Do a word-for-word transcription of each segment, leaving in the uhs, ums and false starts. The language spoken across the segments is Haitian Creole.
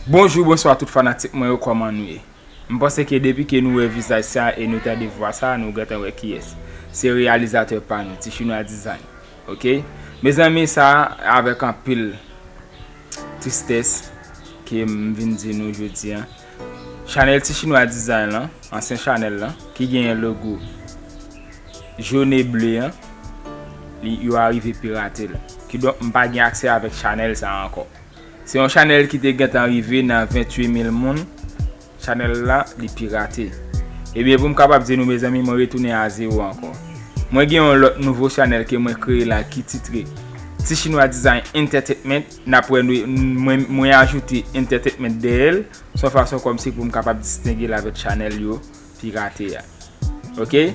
Bonjou, bonswa tout fanatik mwen yo, kòman nou ye? M panse ke depi ke nou wè vizaj sa e nou tande vwa sa, nou gentan wè kiyès. Se reyalizatè pa nou, Ti Chinwa Design. Oke? Mezanmi, sa avèk anpil tristès ke m vin di nou jodi a. Chanèl Ti Chinwa Design lan, ansyen chanèl lan, ki genyen logo jòn e ble an, li, yo arive pirate l. Kidonk, m pa gen aksè avèk chanèl sa ankò. Se yon chanèl ki te gentan rive nan venntuit mil moun. Chanèl la, li pirate. Ebyen, pou m kapab di nou, mezanmi, mwen retounen a zewo ankò. Mwen gen yon lòt nouvo chanèl ke mwen kreye la ki titre Ti Chinwa Design Entertainment. N ap wè nou, mwen, mwen ajoute entertainment dèyè l. Se yon fason kòmsi pou m kapab distenge l avèk chanèl yo pirate a. Oke?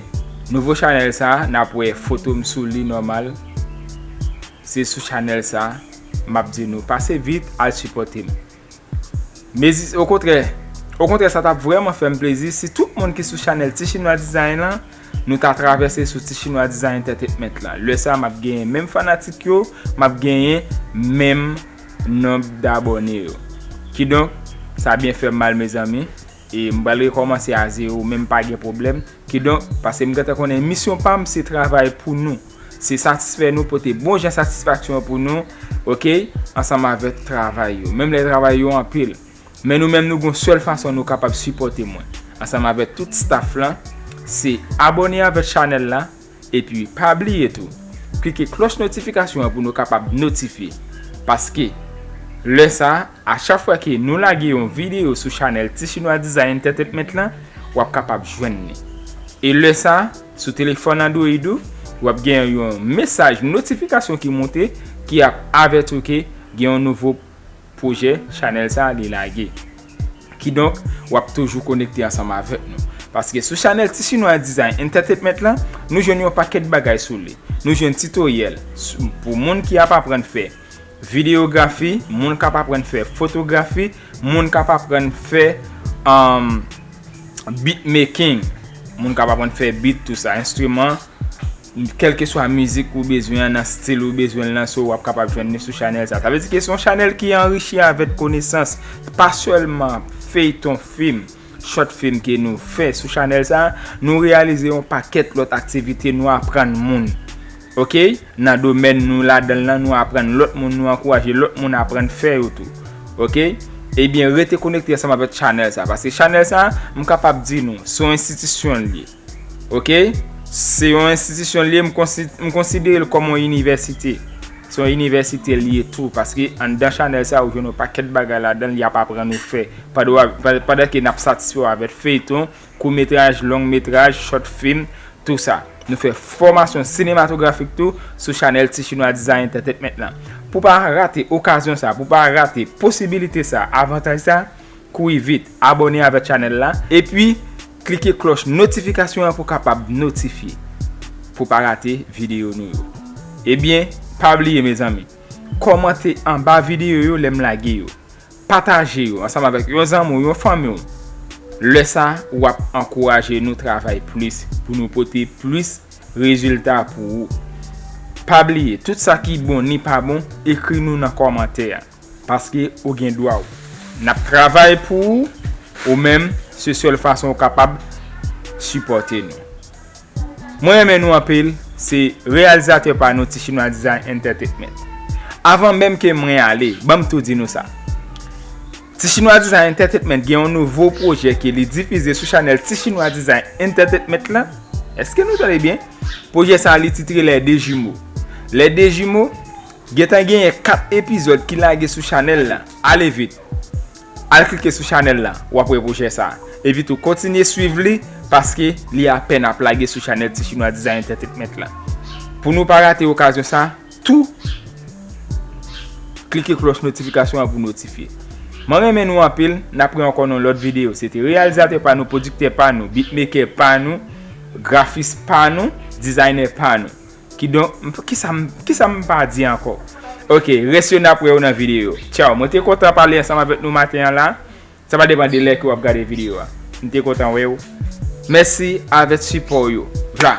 Nouvo chanèl sa, n ap wè foto m sou li nòmal. Se sou chanèl sa, m ap di nou, pase vit, al sipòte m. Mezi, okontrè, okontrè, sa t ap vrèman fè m plezi si tout moun ki sou chanèl Ti Chinwa Design lan, nou ta travèse sou Ti Chinwa Design Entertainment lan. Lè sa, m ap genyen menm fanatik yo, m ap genyen menm nonb dabòne yo. Kidonk, sa byen fè m mal, mezanmi. E m pral rekòmanse a zewo, men m pa gen pwoblèm. Kidonk, paske m gentan konnen misyon pa m, se travay pou nou. Se satisfè nou, pote bon jan satisfaksyon pou nou, oke, ansanm avèk travay yo. Menm lè travay yo anpil. Men nou menm, nou gon sèl fason nou kapab sipòte mwen. Ansanm avèk tout staff lan, se abòne avèk chanèl la, epi pa bliye tou, klike klòch notifikasyon an pou nou kapab notifye. Paske, lè sa, a chak fwa ke nou lage yon videyo sou chanèl Ti Chinwa Design Entertainment lan, w ap kapab jwenn li. E lè sa, sou telefòn Android ou, w ap gen yon mesaj notifikasyon ki monte, ki ap avèti w ke gen yon nouvo pwojè chanèl sa a li lage. Kidonk, w ap toujou konekte ansanm avèk nou. Paske sou chanèl Ti Chinwa Design Entertainment lan, nou jwenn yon pakèt bagay sou li. Nou jwenn titoryèl sou, pou moun ki ap aprann fè videyografi, moun k ap aprann fè fotografi, moun k ap aprann fè, um, beatmaking, moun k ap aprann fè beat, tou sa, enstriman, kèlkeswa mizik ou bezwen an, nan stil ou bezwen l lan, so w ap kapab jwenn li sou chanèl sa. Sa vle di ke se yon chanèl ki anrichi avèk konesans, pa sèlman feyton, fim, short film ke nou fè sou chanèl sa, nou reyalize yon pakèt lòt aktivite, nou aprann moun. Oke? Nan domèn nou ladan l lan, nou aprann lòt moun, nou ankouraje lòt moun aprann fè yo tou. Oke? Ebyen, rete konekte ansanm avèk chanèl sa, paske chanèl sa, m kapab di nou, se yon enstitisyon l ye. Oke? Se yon enstitisyon l ye, m konsi-, m konsidere l kòm yon inivèsite. Se yon inivèsite l ye tou, paske anndan chanèl sa, ou jwenn yon pakèt bagay ladan l, y ap aprann ou fè. Pandan w ap, pandan ke n ap satisfè w avèk feyton, kout metraj, long metraj, short film, tou sa. Nou fè fòmasyon sinematografik tou sou chanèl Ti Chinwa Design Entertainment lan. Pou pa rate okazyon sa, pou pa rate posibilite sa, avantaj sa, kouri vit, abòne avèk chanèl la, epi klike klòch notifikasyon an pou kapab notifye, pou pa rate videyo nou yo. Ebyen, pa bliye, mezanmi, kòmante anba videyo yo lè m lage yo. Pataje yo ansanm avèk yon zanmi w, yon fanmi w. Lè sa, w ap ankouraje nou travay plis, pou nou pote plis rezilta pou ou. Pa bliye, tout sa ki bon ni pa bon, ekri nou nan kòmantè a. Paske ou gen dwa w. N ap travay pou ou, ou menm, se sèl fason ou kapab sipòte nou. Mwen renmen nou anpil, se reyalizatè pa nou, Ti Chinwa Design Entertainment. Avan menm ke mwen ale, ban m tou di nou sa. Ti Chinwa Design Entertainment gen yon nouvo pwojè ke li difize sou chanèl Ti Chinwa Design Entertainment lan. Èske nou tande byen? Pwojè sa a, li titre Les Deux Jumeaux. Les Deux Jumeaux, gentan genyen kat epizòd ki lage sou chanèl la. Ale vit. Al klike sou chanèl la, w ap wè pwojè sa a. Epi tou, kontinye swiv li, paske li apèn ap lage sou chanèl Ti Chinwa Design Entertainment la. Pou nou pa rate okazyon sa, tou klike klòch notifikasyon an pou notifye. Mwen renmen nou anpil, n ap wè ankò nan lòt videyo. Se te reyalizatè pa nou, pwodiktè pa nou, beatmaker pa nou, grafis pa nou, dizayner pa nou. Kidonk, m-, kisa m-, kisa m pa di ankò? Oke, rès yo n ap wè yo nan videyo. Tchaw, mwen te kontan pale ansanm avèk nou maten an la. Sa va depann de lè ke w ap gade videyo a. M te kontan wè w. Mèsi avèk sipò w yo. Vla.